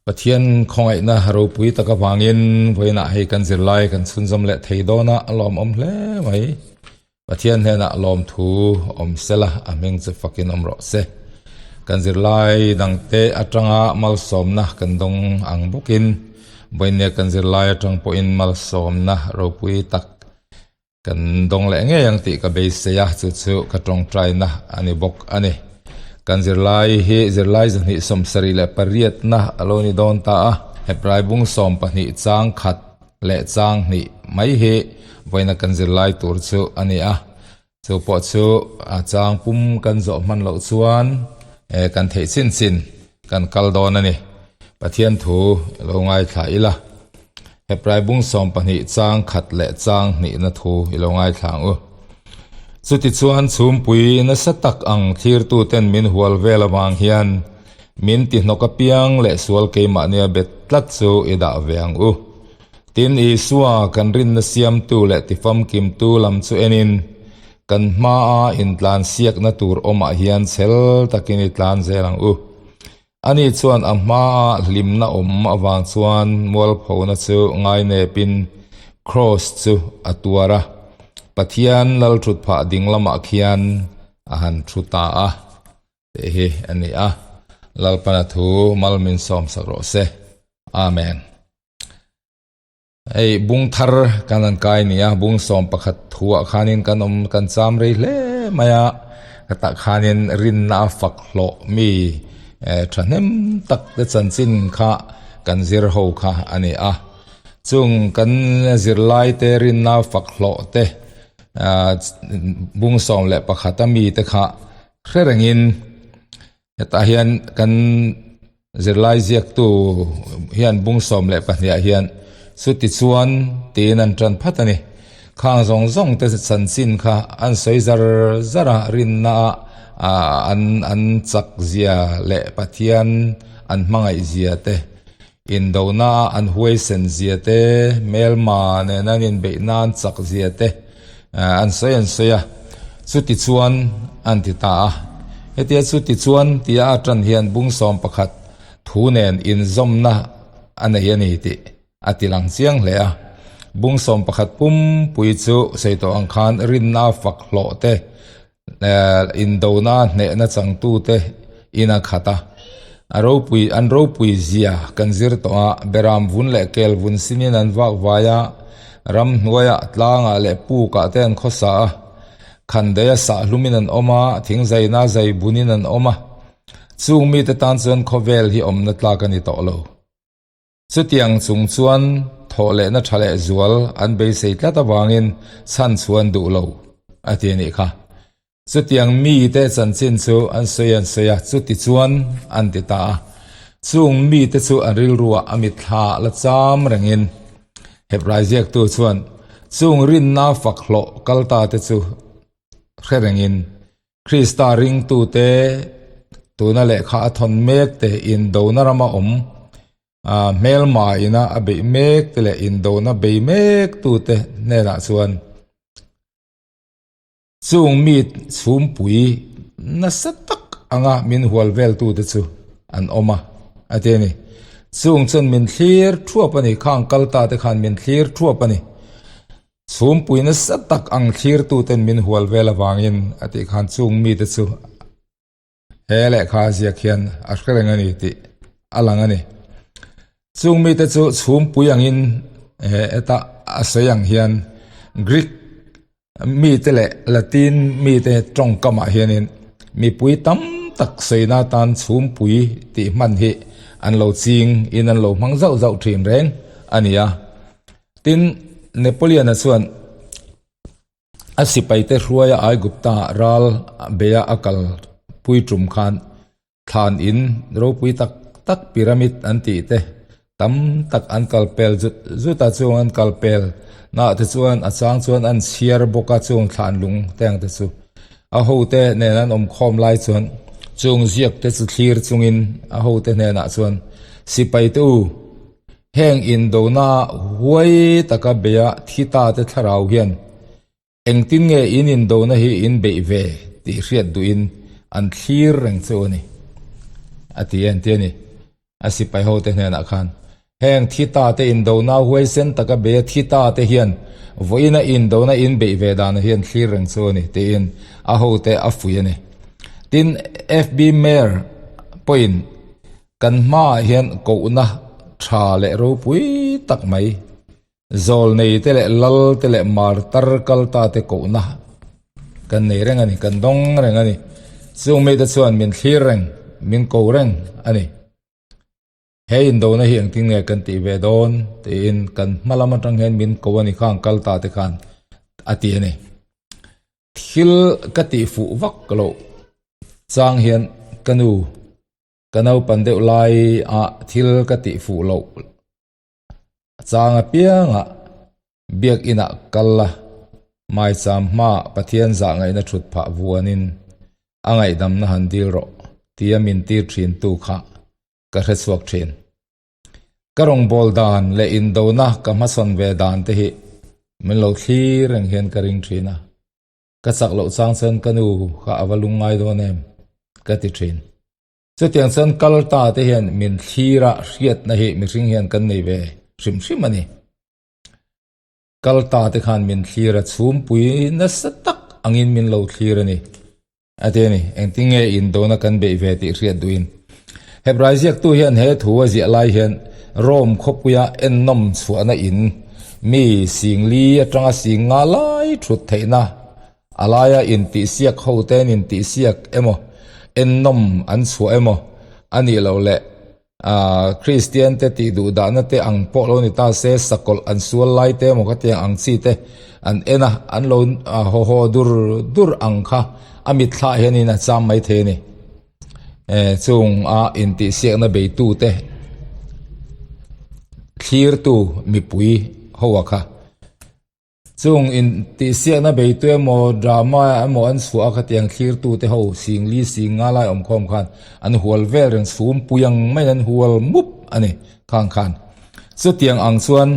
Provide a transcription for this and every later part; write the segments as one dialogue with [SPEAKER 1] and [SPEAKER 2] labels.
[SPEAKER 1] Pathian khawngaihna ropui tak avangin vawiinah hei kan zirlai kan chhunzawm leh thei dawn a, a lawmawm hle mai. Pathian hnenah lawmthu awm sela a hming chu fakin awm rawh se. Kan zirlai dangte atanga malsawmna kan dawng ang bawkin vawiinnia kan zirlai atang pawhin malsawmna ropui tak Kan dawng leh ngei ang tih ka beisei a, chu chu ka tawngtaina a ni bawk a ni. Kan zirlai hi zirlai 278na a lo ni dawn ta a, Hebrai bung 12 chang khat leh chang hnih mai hi vawiina kan zirlai tur chu a ni a, chu pawh chu a chang pum kan zawh hman loh chuan kan theih chin chin kan kal dawn a ni. Pathian thu lo ngaithla ila. Hebrai bung 12 chang khat leh chang hnihna thu i lo ngaithla ang u. Chutichuan chhumpui nasa tak ang thlirtuten min hual vel avang hian min tihnawk apiang leh sual keimahnia bet tlat chu i dah ve ang u. Tin, Isua kan rinna siamtu leh tifamkimtu lam chu enin kan hmaa intlansiakna tur awmah hian chhel takin i tlan zel ang u. Ani chuan a hmaa hlimna awm avang chuan mualphona chu ngainepin Kraws chu a tuar a, Pathian lalthutphah ding lamah khian a han thu ta a tih hi a ni a. Lalpana thu mal min sawmsak rawh se. Amen. Hei bung thar kan han kai ni a, bung 11 thuah khanin kan awm kan cham rei hle mai a, hetah khanin rinna a fak hlawh mi eh thahnem tak te chanchin kha kan zir ho kha a ni a. Chung kan zirlai te rinna fak hlawh te ah bung 11 a mi te kha hre rengin Hetah hian kan zirlai ziaktu hian bung 12 ah hian chuti chuan tiin an tan phat a ni. Khang zawng zawng te chanchin kha an sawi zar zar a, rinna ah an an chak zia leh Pathian an hmangaih zia te, indona ah an huaisen zia te, hmelma nena an inbeihna an chak zia te, an sawi an sawi a, chuti chuan an ti ta a. Hetia chuti chuan tia a tan hian bung 11 thu nen inzawmna a nei a ni tih a ti lang chiang hle a. Bung 11 pumpui chu sawi tawh ang khan rinna fak hlawh te, indona hnehna changtu te in a khat a. A ropui an ropui zia kan zir tawh a, beram vun leh kel vun sinin an vak vai a, ramhnuaiah tlangah leh pukah te an khawsa a, khandaia sahlumin an awm a, thingzaina zai bunin an awm a, chung mite tan chuan khawvel hi awmna tlak a ni tawh lo. Chutiang chung chuan thawh lehna tha leh zual an beisei tlat avangin chhan chhuan duh lo a ti a nih kha. Chutiang mite chanchin chu an sawi an sawi a, chuti chuan an ti ta a. Chung mite chu an rilruah a mitthla la cham rengin Hebrai ziaktu chuan chung rinna fak hlawh kal ta te chu hre rengin Krista ringtute tuna lehkha a thawn mek te indona rama awm hmelma ina a beih mek te leh indona bei mek tute hnenah chuan Chung mi chhumpui nasa tak anga min hual vel tute chu an awm a, a ti a ni. Chung chuan min thlir thuap a ni, khang kal ta te khan min thlir thuap a ni. Chhumpui nasa tak ang thlir tuten min hual vel avangin a tih khan chung mite chu he lehkha ziak hian a hre reng a ni tih a lang a ni. Chung mite chu chhumpui angin heta a sawi ang hian Greek mite leh Latin mite tawngkamah hianin mipui tam tak sawina atan chhumpui tih hman hi an lo ching in an lo hmang zauh zauh thin reng a ni a. Tin, Napoleon-a chuan a sipaite hruaia Aigupta ral beia a kal pui tum khan thlan in ropui tak tak pyramid an tih te tam tak an kal pel zut zut a, chung an kal pel nah te chuan a chang chuan an chhiar bawk a chung thlan lung te ang te chu a hote nen an awm khawm lai chuan chung ziak te chu thlir chungin a hote hnenah chuan sipai te u Heng indona huai taka beia thi ta te thlarau hian engtin nge in indona hi in beih ve tih hriat duhin an thlir reng chu a ni, a ti en ti a ni. A sipai hote hnenah khan, Heng thi ta te indona huaisen taka bei a thi ta te hian vawiina indona in beih ve dana hian thlir reng chu a ni, tiin a hote a fuih a ni. Tin, FB Mayor pawhin kan hmaah hian kohna tha leh ropui tak mai, Zawlnei te leh lal te leh martar kal ta te kohna kan nei reng a ni, kan dawng reng a ni. Chung mite chuan min thlir reng, min ko reng a ni. He indona hi engtin nge kan tih ve dawn tiin kan hma lam atang hian min ko a ni khang kal ta te khan a ti a ni. Thil ka tih fuh vak loh chang hian ka nu ka naupan deuh lai ah thil ka tih fuh loh chang apiangah biakinah kal la maicham hmaah Pathian zah ngaihna thut phah vuanin a ngaihdamna han dil rawh tia min tir thin tu kha ka hre chhuak thin. Ka rawngbâwl dan leh indona ka hmasawn ve dan te hi min lo thlir reng hian ka ring thin a, ka chak loh chang chuan ka nu kha a va lungngai dawn em ka ti thin. Chutiang chuan kal ta te hian min thlir a hriatna hi mihring hian kan nei ve hrim hrim a ni. Kal ta te khan min thlir a chhumpui nasa tak angin min lo thlir a ni. A ti a ni, engtin nge indona kan beih ve tih hriat duhin. Hebrai ziaktu hian he thu a ziah lai hian Rome khawpuia ennawm chhuahna in mi singli atanga sing nga lai thut theihna A laia intihsiak hote'n intihsiak emaw, ennawm an chhuah emaw a nih loh leh Kristiante tih duh dahna te ang pawh lo ni ta se, sakawlh an sual lai te emaw khatiang ang chi te an en a, an lo haw haw dur dur ang kha a mitthlah hianin a cham mai thei a ni. Chung a intihsiakna beitute thlirtu mipui ho a kha. Chung intihsiakna beitu emaw, drama emaw an chhuah a khatiang thlirtute ho singli sing nga lai awmkhawm khan an hual vel reng chhum pui ang maiin an hual mup a ni khang khan. Chutiang ang chuan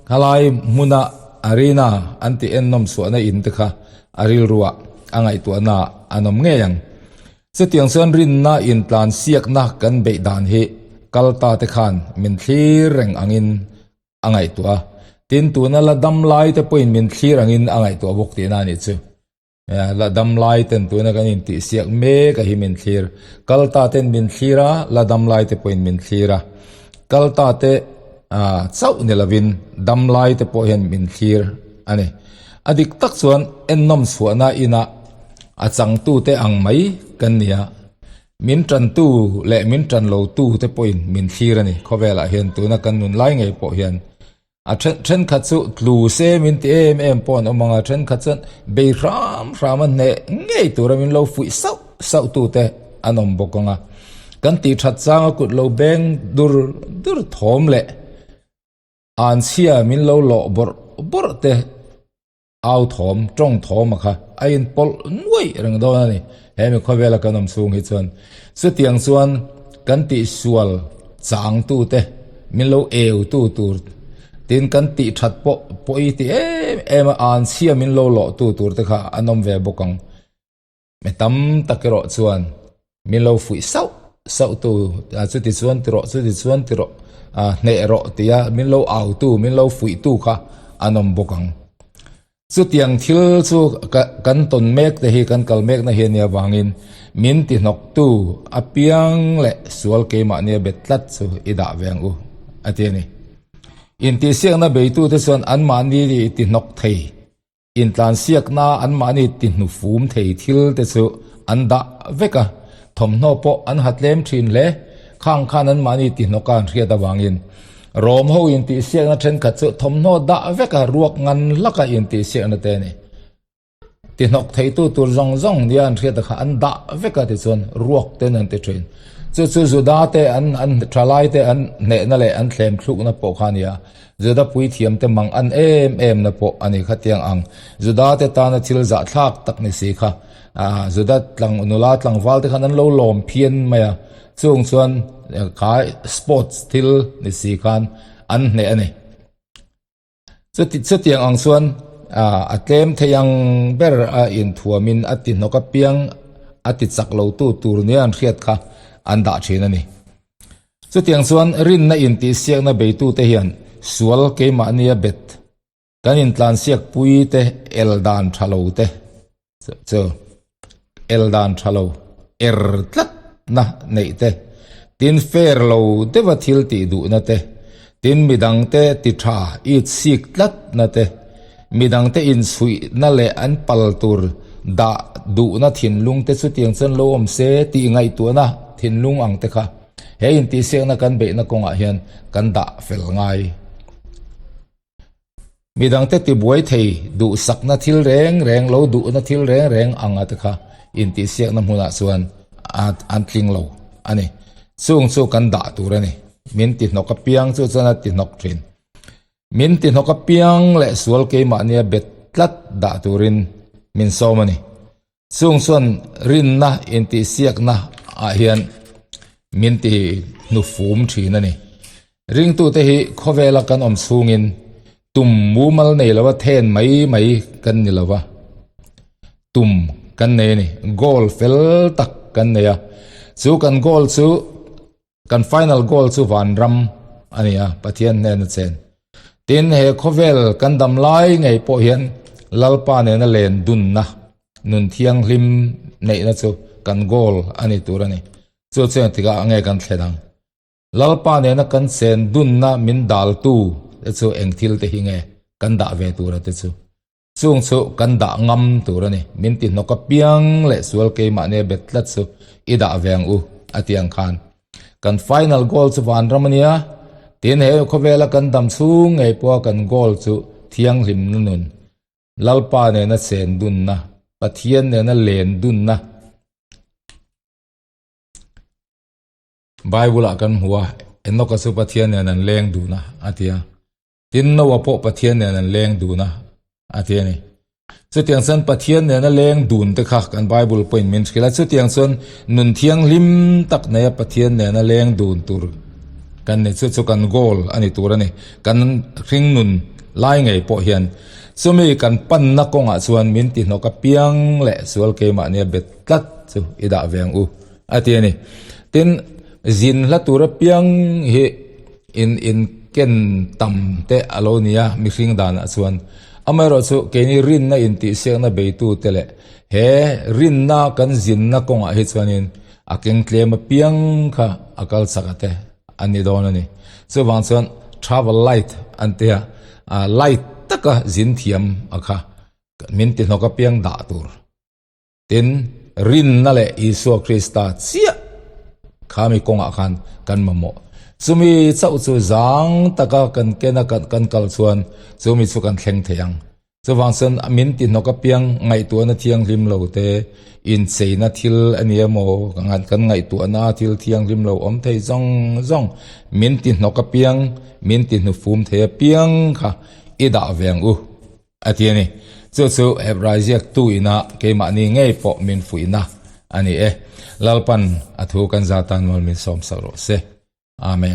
[SPEAKER 1] khalai hmuna arena an tih ennawm chhuahna in te kha a rilruah a ngaihtuahna an awm ngei ang. Chutiang chuan rinna intlansiakna kan beih dan hi kal ta te khan min thlir reng angin a ngaihtuah a, tin tuna la dam lai te pawhin min thlir angin a ngaihtuah bawk tihna a nih chu. La dam lai ten tuna kan intihsiak mek a hi min thlir, kal ta ten min thlir a, la dam lai te pawhin min thlir a, kal ta te chauh ni lovin dam lai te pawh hian min thlir a ni. A dik tak chuan ennawm chhuahna inah a changtute ang mai kan ni a. Min tantu leh min tan lotu te pawhin min thlir a ni. Khawvelah hian tuna kan nun lai ngei pawh hian a then thenkhat chu tlu se min ti em em pawh an awm ang a, thenkhat chuan bei hram hram a hneh ngei tura min lo fuih sauh sauh tu te an awm bawk ang a. Kan tih that changa kut lo beng dur dur thawm leh anchhia min lo lawh bawrh bawrh te Au thawm, tawng thawm a kha a inpawlh nuaih reng dawn a ni. He mi khawvela kan awm chhung hi chuan chutiang chuan kan tihsual changtute min lo eutu tur tin kan tih that pawh pawi ti em em a anchhia min lo lawhtu tur te kha an awm ve bawk ang. Mi tam tak erawh chuan min lo fuih sauh sauh tu chuti chuan ti rawh chuti chuan ti rawh hneh rawh tia min lo au tu min lo fuih tu kha an awm bawk ang. Chutiang thil chu kan tawn mek te hi kan kal mek na hi ania vangin min ti hnawk tu apiang leh sual keimahnia bet tlat chu i dah ve ang u a ti a ni. Intihsiakna beitute chuan anmahni ti hnawk thei Intlansiakna anmahni tihnufum thei thil te chu an dah vek a, thawmhnaw pawh an ha tlem thin hle. Khang khan anmahni tihnawka an hriat avangin Rom ho intihsiakna thenkhat chu thawmhnaw dah vek a, ruak ngan hlaka intihsiakna te a ni. Tihnawk theitu tur zawng zawng nia an hriat a kha an dah vek a tichuan ruak ten an ti thin. Chu chu Juda te an an thalai te an hnehna leh an thlem thlukna pawh kha a ni a. Juda puithiamte mang an em em na pawh a ni kha tiang ang. Judate tana thil zahthlak tak ni si kha. Juda tlang nula tlangval te khan an lo lawm phian mai a, chung chuan kha sports thil ni si khan an hneh a ni. Chuti chutiang ang chuan a tlem thei ang ber a inthuamin a ti hnawk apiang a ti chak lo tu tur nia an hriat kha an dah thin a ni. Chutiang chuan rinna intihsiakna beitute hian sual keimahnia bet kan intlansiak pui te el dan tha lo te chu el dan tha lo er tlat na neih te, tin fair lo deuha thil tih duhna te, tin midangte ti tha it sik tlat na te, midangte inchhuihna leh an pal tur dah duhna thinlung te chutiang chuan lo awm se tih ngaihtuahna thinlung ang te kha he intihsiakna kan beihna kawngah hian kan dah fel ngai. Midangte tibuai thei duhsakna thil reng reng lo duhna thil reng reng anga te kha intihsiakna hmunah chuan an tling lo a ni. Chung chu kan dah tur a ni. Min tihnawk apiang chu chuan a tihnawk thin. Min tihnawk apiang leh sual keimahnia bet tlat dah turin min sawm a ni. Chung chuan rinna intihsiakna ah hian min ti hnufum thin a ni. Ringtute hi khawvela kan awm chhungin tum mumal nei lova then mai mai kan ni lova, tum kan nei a ni. Goal fel tak kan nei a, chu kan goal chu Kan final goal chu vanram a ni a, Pathian hnena chen. Tin, he khawvel kan dam lai ngei pawh hian Lalpa nena len dunna, nun thianghlim neihna chu kan goal a ni tur a ni. Chu chu engtikah nge kan thlen ang? Lalpa nena kan chen dunna min daltu te chu eng thil te hi nge kan dah ve tura te chu? Chung chu kan dah ngam tur a ni. Min ti hnawk apiang leh sual keimahni a bet tlat chu i dah ve ang u, a ti ang khan. Kan final goal chu vanram a nia, tin he khawvela kan dam chhung ngei pawha kan goal chu thianghlimna nun, Lalpa nena chen dunna, Pathian nena len dunna. Bible-ah kan hmu a, Enoch-a chu Pathian nen an leng dun a, a ti a. Tin, Noah pawh Pathian nen an leng dun a, a ti a ni. Chutiang chuan Pathian nena leng dun te kha kan Bible pawhin min hrilh a, chutiang chuan nun thianghlim tak neia Pathian nena leng dun tur kan ni, chu chu kan goal a ni tur a ni. Kan hring nun lai ngei pawh hian chumi kan panna kawngah chuan min tihnawk apiang leh sual keimahnia bet tlat chu i dah ve ang u, a ti a ni. Tin, zin hla tur apiang hi In in ken tam te a lo ni a, mihring danah chuan. Amaherawhchu, keini rinna intihsiakna beitute leh he rinna kan zinna kawngah hi chuanin a keng tlem apiang kha a kal chak a te a ni dawn a ni. Chuvang chuan travel light an tia, light taka zin thiam a kha min ti hnawk apiang dah tur. Tin, rinna leh Isua Krista chiah khami kawngah khan kan mamawh. Chumi chauh chu zang taka kan ken a kan kal chuan chumi chu kan thleng thei ang. Chuvang chuan min ti hnawk apiang ngaihtuahna thianghlim lo te, incheina thil a ni emaw, kan ngaihtuahna thil thianghlim lo awm thei zawng zawng min ti hnawk apiang, min ti hnufum thei apiang kha i dah ve ang u. A ti a ni. Chu chu Hebrai ziaktu ina keimahni ngei pawh min fuihna a ni e. Lalpan a thu kan za tan mual min sawm sak rawh se. Amen.